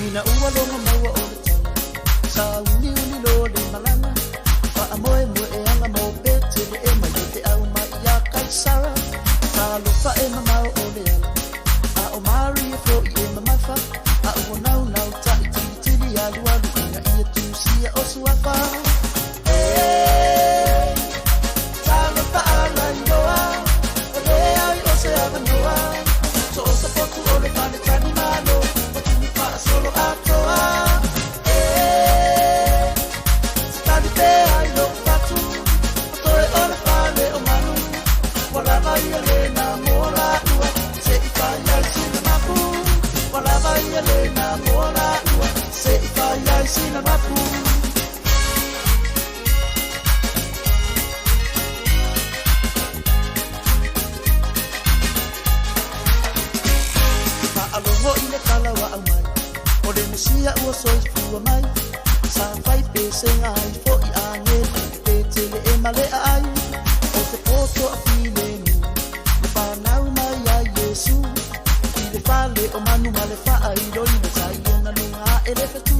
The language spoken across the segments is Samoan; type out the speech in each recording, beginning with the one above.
Ina ua logo maua o le tala, sa uni uni loa le malaga, faamoemoeaga mo Peteleema i le feau mai iā Kaisara. Talofa e mamao o le ala, a o Maria fo'i e mamafa, a ua naunau taʻitilitili alualu ina ia tusia o suafa. E talofa alailoa, o leai o se avanoa, so o sa potu o le faletali malo, o tumu faasolo atoa. E tatali pea i lou fatu, o toe o le fale o manu, ua lava ia lena mo laua, seʻi fai ai sina mapu. Ua lava ia lena mo laua, seʻi fai ai sina mapu. Faalogo i le tala ua aumai, o le Mesia ua soifua mai, sa fai pesega ai foʻi agelu i Peteleema le aai, o te poto afilemu le fanau mai ai Iesu, i le fale o manu ma le faailoilo sa i ona luga ae le fetu.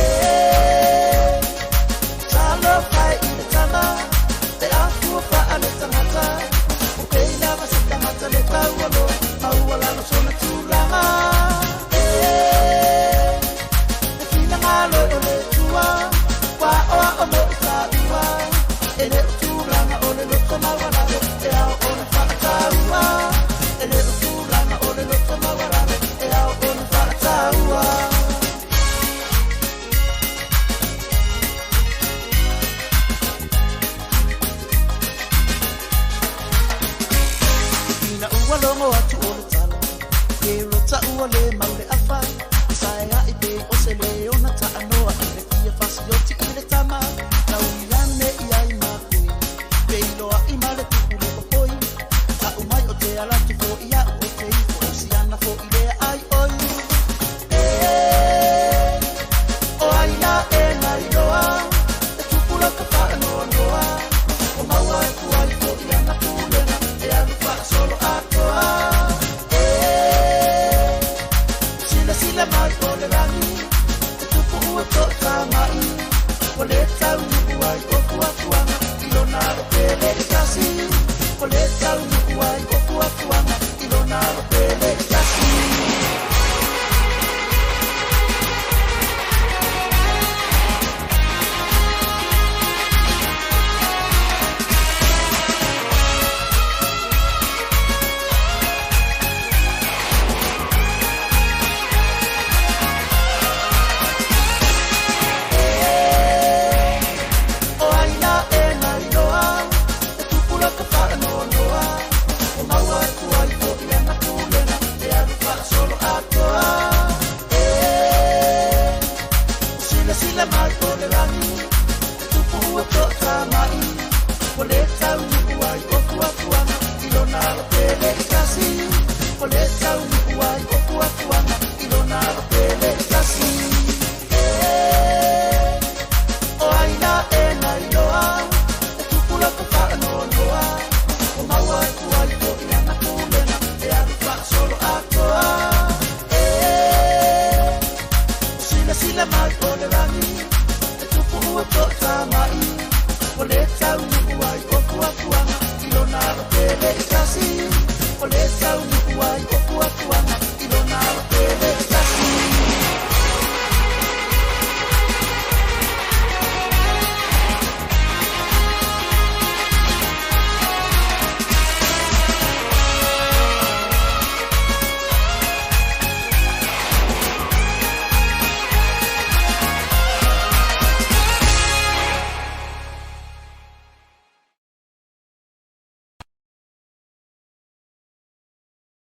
E talofa i le tama, pe afua faale tagata, o pei lava se tagata le taualoa, maualalo sona tulaga. E le finagalo o le Atua, ua aoao mo i taua, e le o tulaga o le loto maualalo e ao ona faataua. E le o tulaga o le loto maualalo e ao ona faataua. Ina ua logo atu o le tala, Kerota ua le mau le afa, sa e aʻi pei o se leona taanoa i le fia fasioti i le tama, tauiane i ai makui, peiloaʻi ma le tupu le popoi, taʻu mai o te alatu foʻi aʻu o te ifo o siana foʻi lea ai oi. E o ai la e nailoa, e tupu laka faanoanoa, o maua atu ai foʻi lana pulega, e alu faasolo atoa. E silasila mai o le lagi, e tupu ua toʻatamaʻi, ua lē taunuu ai o fuafuaga i lona alopele e tasi. Ua lē taunuu ai o fuafuaga i lona alopele e tasi. O ai la e nailoa, e tupu laka faanoanoa, o maua atu ai foʻi lana pulega, e alu faasolo atoa. E silasila mai o le lagi, e tupu ua toʻatamaʻi, ua lē taunuu ai o fuafuaga i lona alopele e tasi. Ua lē taunuu ai o fuafuaga i lona alopele e tasi. E o ai la e nailoa, e tupu laka faanoanoa, o maua atu ai foʻi lana pulega, e alu faasolo atoa. E silasila mai o le lagi, e tupu ua toʻatamaʻi, ua lē taunuu ai o fuafuaga i lona alopele e tasi. Ua lē taunuu ai o fuafuaga